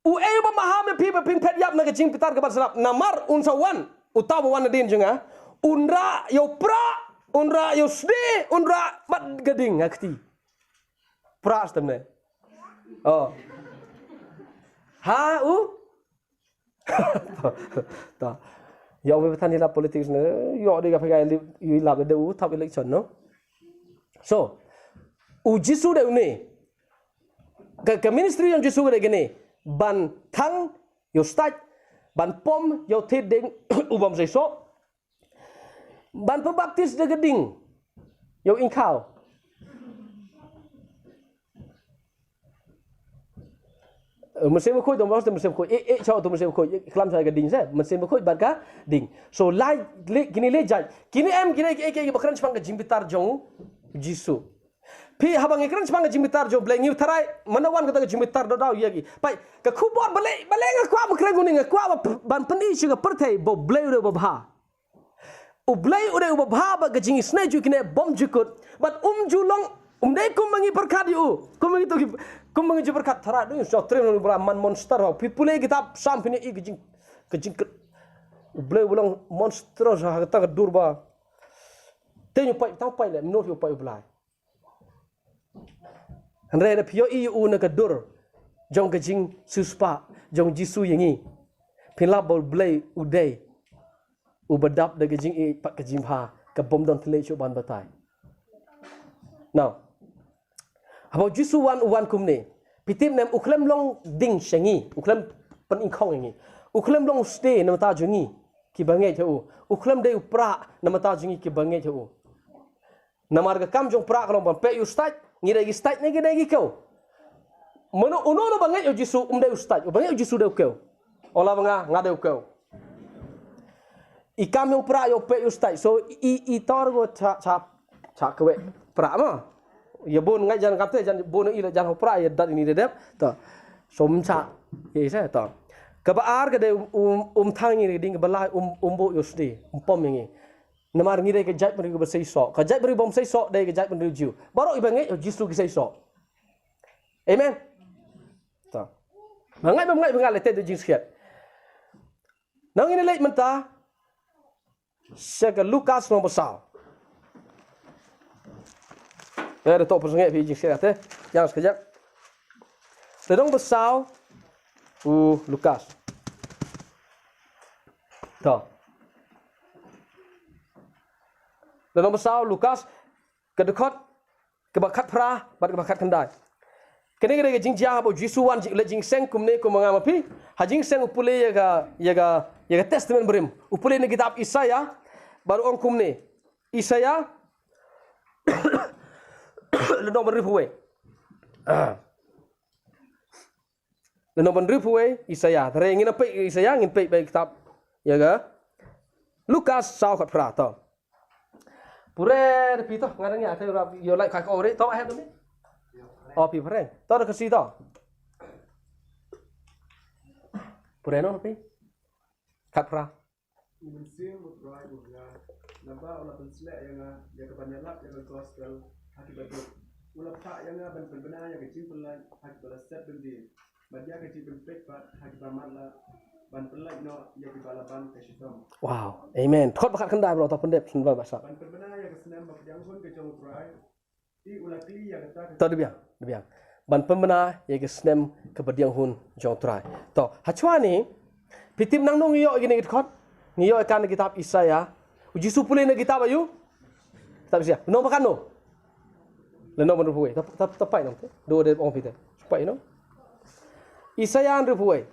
uei uba maham ïa phi ba phin phet ïap na ka jingbitar kaba slap, namar un sa wan, uta uba wan nadien jong nga, un rah ïa u prah, un rah ïa u sdie, un rah bad ka ding ha kti. Prah stem ne. Oh. Ha, u? Ta. Ïa, u ba than ïa la politics ne, ïa, dei ka phi ka ïa lap de u thap election, no? So, u Jisu dei une. Ka, ka ministry jong u Jisu dei kane. Ban thang ïa u stait, ban pom ïa u thied ding u bym seisoh, ban pynbaptis da ka ding ïa u ingkhaw. Eh, Mynsiem Bakhuid, dong bos, Mynsiem Bakhuid. Eh, eh, chao tu Mynsiem Bakhuid. Eh, klam sa ka ding sa. Mynsiem Bakhuid bad ka ding. So, lai, le, kine le jait. Kine em, kine, eh, eh, ba kren shaphang ka jingbitar jong u Jisu. Phi haba ngi kren shaphang ka jingbitar jong u Blei, ngi tharai, mano wan kata ka jingbitar, da daw ïa ki. Peit, ka khubor balei, balei nga kwah ba kren kane, nga kwah ba p-, ban pyni sha ka pyrthei ba u Blei u dei uba bha. U Blei u dei uba bha bad ka jingisynei jong u kine bym ju kut. Bad um ju long, um dei kumba ngi pyrkhat ïa u. Kumba ngi tu ki, kumba ngi ju pyrkhat tharai du, so trem long bra man monster ho. Phi pule kitab Salm phin ïohi ka jing, ka jing kut. U Blei u long monster ha kata ka dur ba. Te ngi peit, tang peit le, mnot ïa u peit u Blei. Hynrei da phi ïohi ïa u na ka dur jong ka jingsiewspah jong u Jisu ïa ngi, phin lap ba u Blei u dei uba dap da ka jingïeit bad ka jingbha ka bym don thylliej shuh ban batai. Now, haba u Jisu wan, u wan kumne, phi tip ne em, u khlem long ding sha ngi, u khlem pynïngkhong ïa ngi, u khlem long u sdie na bynta jong ngi kiba ngeit ha u, u khlem dei u prah na bynta jong ngi kiba ngeit ha u. Namar ka kam jong u prah ka long ban peit ïa u stait, ngi dei ki stait ne ki dei ki kew. Mano, uno uno ba ngeit ïa u Jisu um dei u stait, uba ngeit ïa u Jisu dei u kew. Ong la ba nga, nga dei u kew. I kam jong u prah ïa u peit ïa u stait. So i, i tor ko cha, cha, cha kawei prah ma. Ïa bun ngai jan kam te, jan bun i la jan u prah ïa dat ini de dep. To. So um cha. Ïa i se to. Kaba ar ka dei um, um, um thang ngi ding, kaba lai um, um buh ïa u sdie, um pom ïa ngi. Namar ngi dei ka jaitbynriew kaba seisoh. Ka jaitbynriew bym seisoh dei ka jaitbynriew Jiw. Baroh iba ngeit ha u Jisu ki seisoh. Amen. To. Ba ngeit bym ngeit ba nga leh te da jingskhiat. Nang ngin leit mynta sha ka Lukas lynnong ba saw. Eh, da to pyrshang ngeit phi jingskhiat te. Ïa skejap. Lynnong ba saw u Lukas. To. Lynnong ba saw Lukas, ka dkhot kaba khatphra bad kaba khatkhyndai. Kane ka dei ka jingjia haba u Jisu wan ji-, leit jingseng kumne kum ma nga ma phi. Ha jingseng u pule ïa ka, ïa ka, ïa ka Testament Barim. U pule na kitab Isaïah bad u ong kumne. Isaïah lynnong ba hynriewphew wei. Ah. Lynnong ba hynriewphew wei Isaïah. Te ngin peit Isaïah, ngin peit bad kitab ïa ka Lukas saw khatphra to. Pure da phi to, nga dang ïa te rap ïoh lai ka ko re to, eh, to mi. O phi pure. To da ka si to. Pure no phi. Khatphra. U Mynsiem U Trai u ha nga, naba u la pynsleh ïa nga ïa ka ban ïalap ïa ka gospel ha ki baduk. U la phah ïa nga ban pynbna ïa ka jingpynlait ha ki ba la set byndi, bad ïa ka jingpynpeit pat ha ki ba matlah, ban pynlait noh ïa ki ba la ban ka shitom. Wow. Amen. Dkhot ba khatkhyndai bro, to pyndep sngewbha ba sap. Ban pynbna ïa ka snem ba pdiang hun ka jong U Trai. To da biang, da biang. Ban pynbna ïa ka snem ka ba pdiang hun jong U Trai. To, ha chwa ni, phi tip nangno ngi ïoh ïa kine ki dkhot? Ngi ïoh ïa ka na kitab Isaïah. U Jisu pule na kitab aïu? Kitab Isaïah. Lynnong ba katno? Lynnong ba hynriewphew wei. Ta, ta, ta pait nang te. Do de ong phi te. Pait no. Isaïah hynriewphew wei.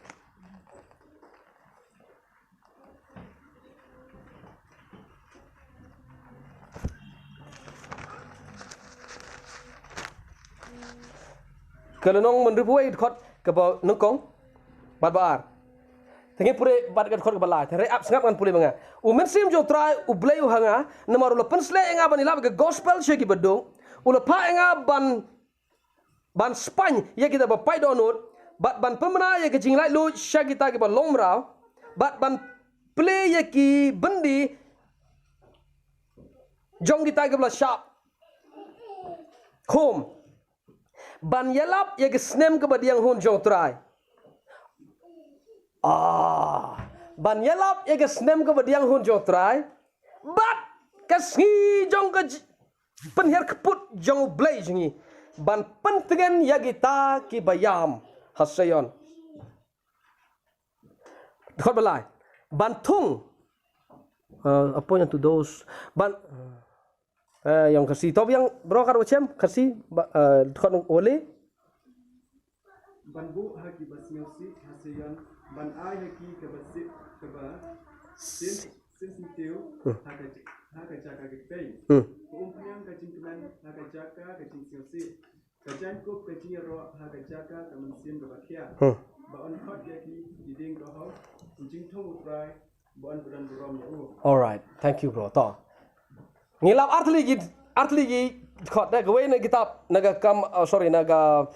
Ka lynnong ba hynriewphew wei, dkhot kaba nyngkong bad ba ar. Te ngin pule bad ka dkhot kaba lai. Te hynrei ap sngap, ngan pule ma nga. U Mynsiem jong U Trai U Blei u ha nga, namar u la pynsleh ïa nga ban ïalap ïa ka gospel sha ki baduk. U la phah ïa nga ban ban spaiñ ïa kita ba pait dohnud, bad ban pynbna ïa ka jinglaitluid sha kita kiba long mraw, bad ban plie ïa ki byndi jong kita kiba la shah khum, ban ïalap ïa ka snem kaba diang hun jong Trai. Ah, ban ïalap ïa ka snem kaba diang hun jong Trai, bad ka sngi jong ka j- pynhiar kput jong U Blei jong ngi, ban pyntngen ïa kita kiba ïam ha Sion. Dkhot ba lai. Ban thung. Uh, appoint unto those. Ban, uh, ïong Khasi. To biang bro, kat wa chem Khasi. Ba, uh, dkhot wa le. Ban buh ha ki ba sngewsih ha Sion, ban ai ha ki ka ba sih, ka ba sien, sien syntiew, hmm, ha ka, ha ka jaka ka tei. Hmm. Ka umphniang ka jingkmen ha ka jaka ka jingsngewsih. Ka jaiñkup ka jingïaroh ha ka jaka ka mynsiem ka ba khia. Hmm. Ba yn khot ïa ki ki dieng ka hok, u jingthung U Trai, ba yn pdem burom ïa u. Alright, thank you bro. To. Ngi lap artylli ki, artylli ki dkhot, na kawei na kitab, na ka kam, uh, sorry, na ka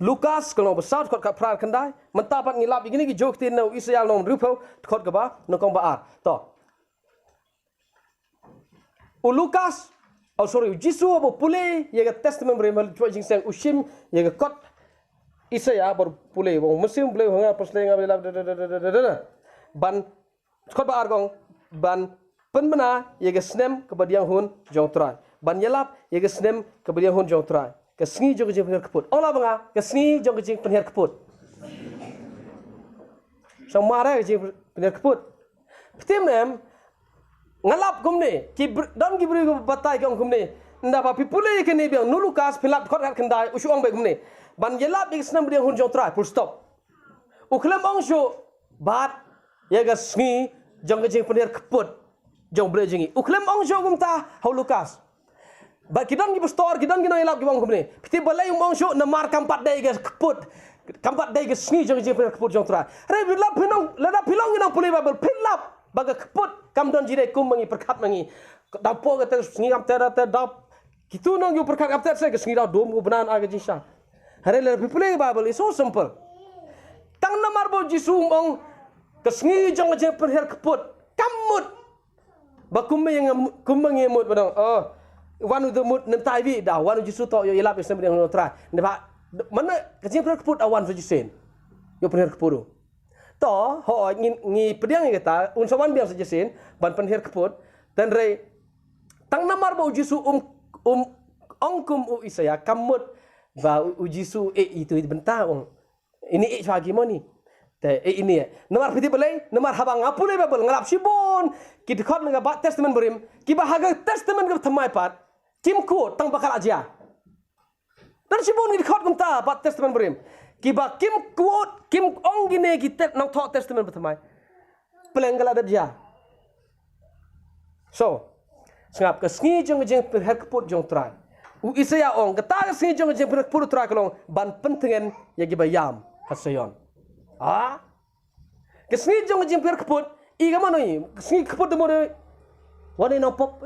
Lukas, ka lynnong ba saw, dkhot khatphra khyndai. Mynta pat ngi lap ïa kine ki jok ktien na u Isaïah lynnong hynriewphew, dkhot kaba nyngkong ba ar. To. U Lukas, oh sorry, u Jisu haba u pule ïa ka Testament Barim, ha lynti jingseng u shim ïa ka kot Isaïah, bad u pule, u ong, Mynsiem Blei u ha nga, pynsleh ïa nga, bla, bla, bla. Ban, dkhot ba ar ka ong, ban pynbna ïa ka snem kaba diang hun jong Trai. Ban ïalap ïa ka snem kaba diang hun jong Trai. Ka sngi jong ka jingpynhiar kput. Ong lah bad nga, ka sngi jong ka jingpynhiar kput. Sngewbha ka jingpynhiar kput. Phi tip ne em, nga lap kumne, ki br- don ki briew kiba batai ki ong kumne. Ynda ba phi pule ïa kane biang, na u Lukas, phi lap dkhot khatkhyndai, u shu ong beit kumne. Ban ïalap ïa ka snem ba diang hun jong Trai, full stop. U khlem ong shuh, bad ïa ka sngi jong ka jingpynhiar kput jong U Blei jong ngi. U khlem ong shuh kumta ha u Lukas. Bad ki don ki pastor, ki don ki nongïalap kiba ong kumne. Phi tip balei um ong shuh? Namar kam pat dei ka kput. Kam pat dei ka sngi jong ka jingpynhiar kput jong Trai. Hynrei lada phi long, lada phi long ki nongpule Baibl, phi lap ba ka kput kam don jingdei kum ma ngi, pyrkhat ma ngi. Da poi kata ka sngi kam tet, tet da. Kito nong ïoh pyrkhat kam tet se, ka sngi da dum, u bnai un ai ka jingshai. Hynrei lada phi pule Baibl, it's so simple. Tang namar ba u Jisu um ong ka sngi jong ka jingpynhiar kput kam mut. Ba kumba ïa nga mu-, kumba ngi mut ba dang, oh, wan u da mut, namar tai wi da wan u Jisu, to ïoh ïalap ïa ka snem ba diang hun jong Trai. Namar ba, mana ka jingpynhiar kput da wan sa shisien. Ïoh pynhiar kput u. To, hooid, ngi, ngi pdiang ïa kata, un sa wan biang sa shisien ban pynhiar kput. Hynrei tang namar ba u Jisu um, um ong kum u Isaïah, kam mut ba u, u Jisu, eh, ito i bynta ong. Ini eh, chwa ki moni. Te, eh, ini eh. Namar phi tip balei, namar haba nga pule Baibl, nga lap shibun ki dkhot na ka Testament Barim, kiba ha ka Testament kaba thymmai pat kim quote, tang ba ka la jia. Don shibun ki dkhot kumta ha Testament Barim, kiba kim quote, kim ong kine ki te-, nongthoh Testament ba thymmai. Pleng ka la dep jia. So, sngap, ka sngi jong ka jingpynhiar kput jong Trai. U Isaïah ong, kata ka sngi jong ka jingpynhiar kput u Trai ka long ban pyntngen ïa kiba ïam ha Sion. Ha? Ka sngi jong ka jingpynhiar kput, i ka mano i, ka sngi kput da mano i. Wan i nongpop,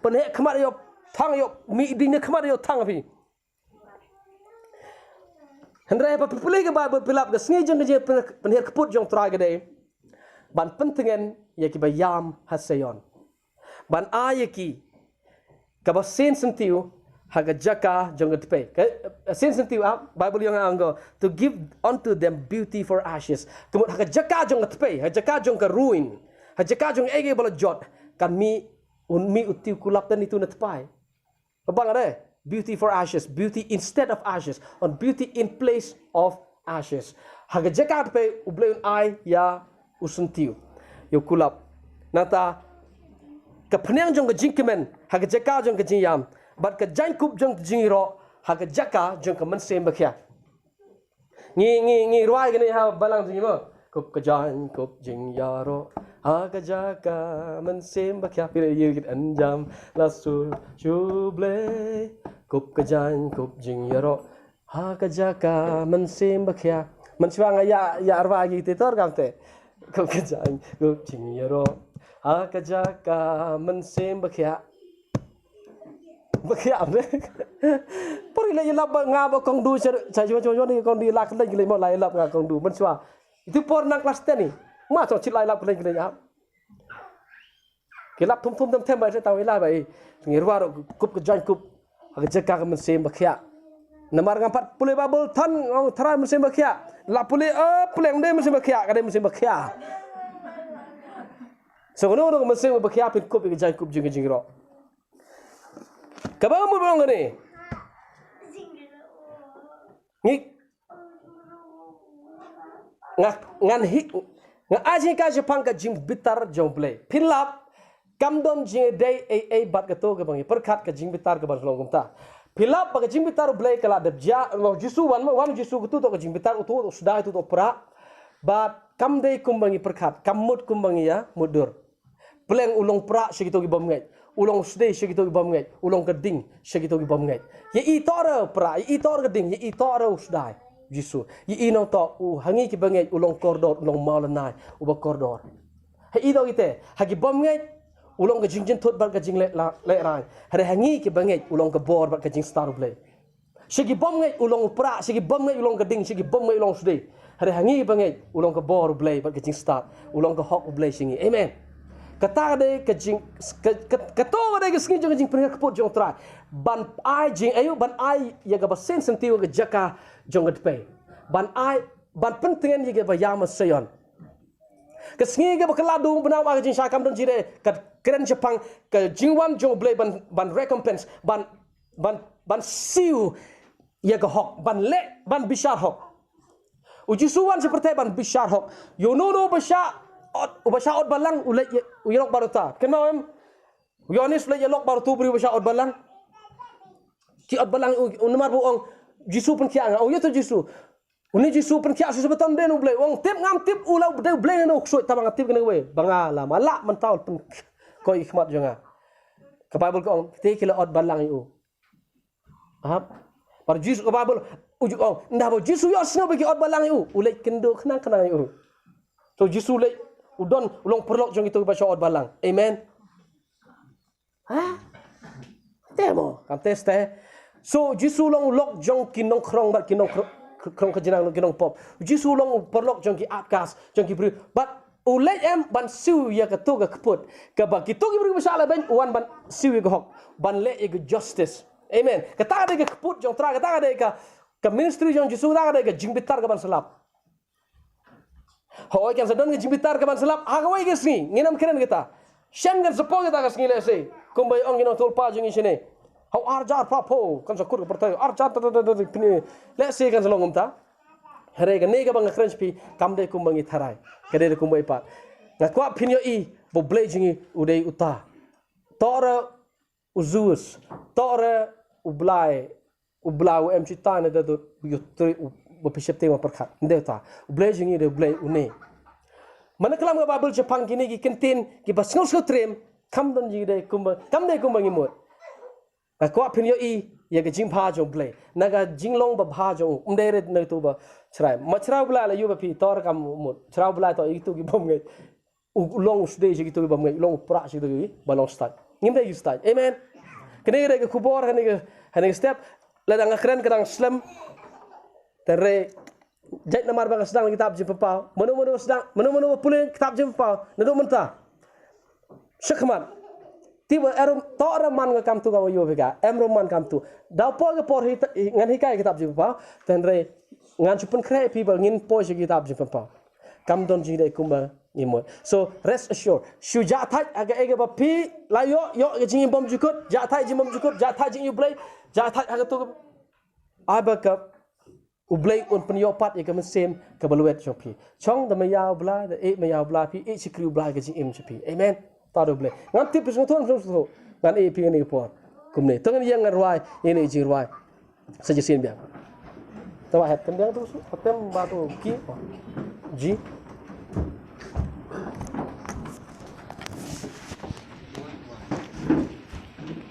pynheh khmat ïa u thang, ïa u mih ding, khmat ïa u thang phi. Hynrei haba phi pule ka Baibl, phi lap ka sngi jong ka jingpynhiar kput jong Trai ka dei ban pyntngen ïa kiba ïam ha Sion. Ban ai ïa ki kaba sien syntiew ha ka jaka jong ka tpei. Ka, eh, sien syntiew, ah, Baibl ïong ong ko, to give unto them beauty for ashes. Ka mut ha ka jaka jong ka tpei, ha ka jaka jong ka ruin, ha ka jaka jong kaei kaei ba la jot, kan mih, un mih u tiew kulap, te ito na tpei. Ba bang re, beauty for ashes, beauty instead of ashes, and beauty in place of ashes. Ha ka jaka tpei U Blei un ai ïa u syntiew, ïa u kulap. Nangta ka phniang jong ka jingkmen ha ka jaka jong ka jingïam, bad ka jaiñkup jong ka jingïaroh ha ka jaka jong ka mynsiem bakhia. Ngi, ngi, ngi rwai kane ha balang jong ngi mo. Kup ka jaiñkup jingïaroh ha ka jaka mynsiem bakhia. Phi ïa kit, enjam la sur shu Blei. Kup ka jaiñkup jingïaroh ha ka jaka mynsiem bakhia. Mynshuwa nga ïa, ïa rwai kite tor kam te. Kup ka jaiñkup jingïaroh ha ka jaka mynsiem bakhia. Bakhia ne. Por Leh ïalap ba nga ba kong du sha sha sha sha kong du la kylleiñ kylleiñ mo la ïalap nga kong du mynshuwa. Itu por nang klas ten ni. Ma song chit la ïalap kylleiñ kylleiñ ap. Ki lap thum thum them them ba ïa taw ïalap ba i. Ngi ruwa ruh kup ka jaiñ kup. Ha ka jaka ka mynsiem ba khiah. Namar ngam pat pule Baibl than ngong tharai mynsiem ba khiah. La pule eh pule ym dei mynsiem ba khiah ka dei mynsiem ba khiah. So kano kano ka mynsiem ba khiah phin kup ïa ka jaiñ kup jing ka jingïaroh. Kaba mut ba ong kane. Ngi nga ngan hi nga ai jingkha shaphang ka jingbitar jong U Blei. Phin lap kam don jingïadei ei ei bad kato kaba ngi pyrkhat ka jingbitar kaba long kumta. Phin lap ba ka jingbitar U Blei ka la dep jia, U Jisu wan wan U Jisu katu to ka jingbitar uto u sdai uto u prah. Bad kam dei kumba ngi pyrkhat, kam mut kumba ngi ïa mutdur. Pleng u long prah sha kito ki bym ngeit. U long sdei sha kito ki bym ngeit. U long ka ding sha kito ki bym ngeit. Ïa i tor prah, ïa i tor ka ding, ïa i tor u sdai. Jisu. Ïa i nong to u ha ngi ki bym ngeit u long kordor, u long mawlynnai, u ba kordor. Ha i to kite, ha ki bym ngeit u long ka jingjynthut bad ka jingleh la- lehrai. Hynrei ha ngi ki bym ngeit u long ka bor bad ka jingstad U Blei. Sha ki bym ngeit u long u prah, sha ki bym ngeit u long ka ding, sha ki bym ngeit u long sdei. Hynrei ha ngi ba ngeit u long ka bor U Blei bad ka jingstad, u long ka hok U Blei sha ngi. Amen. Kata ka dei ka jing ka ka kato ka dei ka sngi jong ka jingpynkut jong U Trai. Ban ai jing ayu ban ai ïa kaba sien senti ka jaka jong ka dpei. Ban ai ban pyntngen ïa kaba ïam Sion. Ka sngi kaba ka la dung bnam ka jingshai kam don jire ka kren shaphang ka jingwan jong U Blei ban ban recompense ban ban ban siew ïa ka hok ban leh ban bishar hok. U Jisu wan sha pyrthei ban bishar hok. Ïa uno uno u ba shah ot u ba shah ot balang u leh u ïalok baruta. Kynmaw em? U Ïohannes u leh ïalok baruta u briew u ba shah ot balang. Ki ot balang u namar ba u ong Jisu pynkhiah nga. U ïa to Jisu. Une Jisu pynkhiah sha baton den U Blei. U ong tip ngam tip u la u dei U Blei ne u ksuid tama nga tip kane kawei. Ba nga la ma lah mynta u pynkoi khmat jong nga. Ka Baibl ka ong te ki la ot balang ïa u. Hap. Par Jisu ka Baibl u ju ong nda ba Jisu ïohsngew ba ki ot balang ïa u u leit kynduh khnang khnang ïa u. So Jisu leit u don u long paralok jong kito kiba shah ot balang. Amen. Ha? Te mo kam te ste. So Jisu long u lok jong ki nongkhrong bad ki nongkhrong ka jinang ki nongpop. Jisu long u paralok jong ki outcast jong ki briew bad u leit em ban siew ïa kato ka kput kaba kito ki briew ba shah leh beiñ u wan ban siew ïa ka hok ban leh ïa ka justice. Amen. Kata ka dei ka kput jong Trai kata ka dei ka ka ministry jong Jisu kata ka dei ka jingbitar ka ban sa lap. Hooid kan sa don ka jingbitar ka ban sa lap ha kawei ka sngi ngin ym kren kata. Shen kan sa poi kata ka sngi lehse kumba ong ki nongthoh lypa jong ngi shane. Hau arjar phra phew kan sa kut ka pyrthei arjar ta ta ta ta pini lehse kan sa long kumta. Hynrei kane kaba nga kren sha phi kam dei kumba ngi tharai ka dei kumba i pat. Nga kwah phin ïohi ba U Blei jong ngi u dei uta. Tora u Zeus, tora u Blai, u Blai u em shi ta ne da dot u yotri u ba pishep te ma pyrkhat. Nde ta. U Blei jong ngi de U Blei une. Mana klam ka Baibl shaphang kine ki kyntien kiba sngew sngew trem kam don jingdei kumba kam dei kumba ngi mut. Nga kwah phin ïohi ïa ka jingbha jong U Blei na ka jinglong babha jong u. Um dei rit na tu ba chrai ma chrai U Blei la ïoh ba phi tor kam mut chrai U Blei to itu ki bom ngai. U long u sdei sha kito ki bym ngeit, u long u prah sha kito ki ba long stad. Ngim dei ki stad. Amen. Kane ka dei ka khubor kane ka kane ka step. Lada nga kren ka dang slem. Tare jait namar ba nga sdang kitab jingpynpaw. Mano mano sdang, mano mano pule kitab jingpynpaw. Naduh mynta. Shakmat. Tiba erum to ra man nga kam tu ka wa yo bega. Em rum man kam tu. Daw poi ka por hi ngan hikai kitab jingpynpaw. Tare ngan chu pynkhreh phi ba ngin poi sha kitab jingpynpaw. Kam don jingdei kumba ngi mut. So rest assured. Shu jah thait ha kaei kaba phi la ïoh, ïoh ka jingim bymjukut, jah thait jingim bymjukut, jah thait jingim U Blei, jah thait ha katu. Ai ba ka U Blei un pynïoh pat ïa ka mynsiem kaba lwet jong phi. Chong da maya U Blei, da eh maya U Blei phi, eh shikri U Blei ka jingim jong phi. Amen. Ta da U Blei. Ngan tip phi sngewthuh, sngewthuh. Ngan eh phi ngan eh por. Kumne. To ngan ïa ngan rwai, ïa ngan eh jingrwai. Sa jisien biang. Te ba hep kan biang tu su, tem ba tu ki. Ji.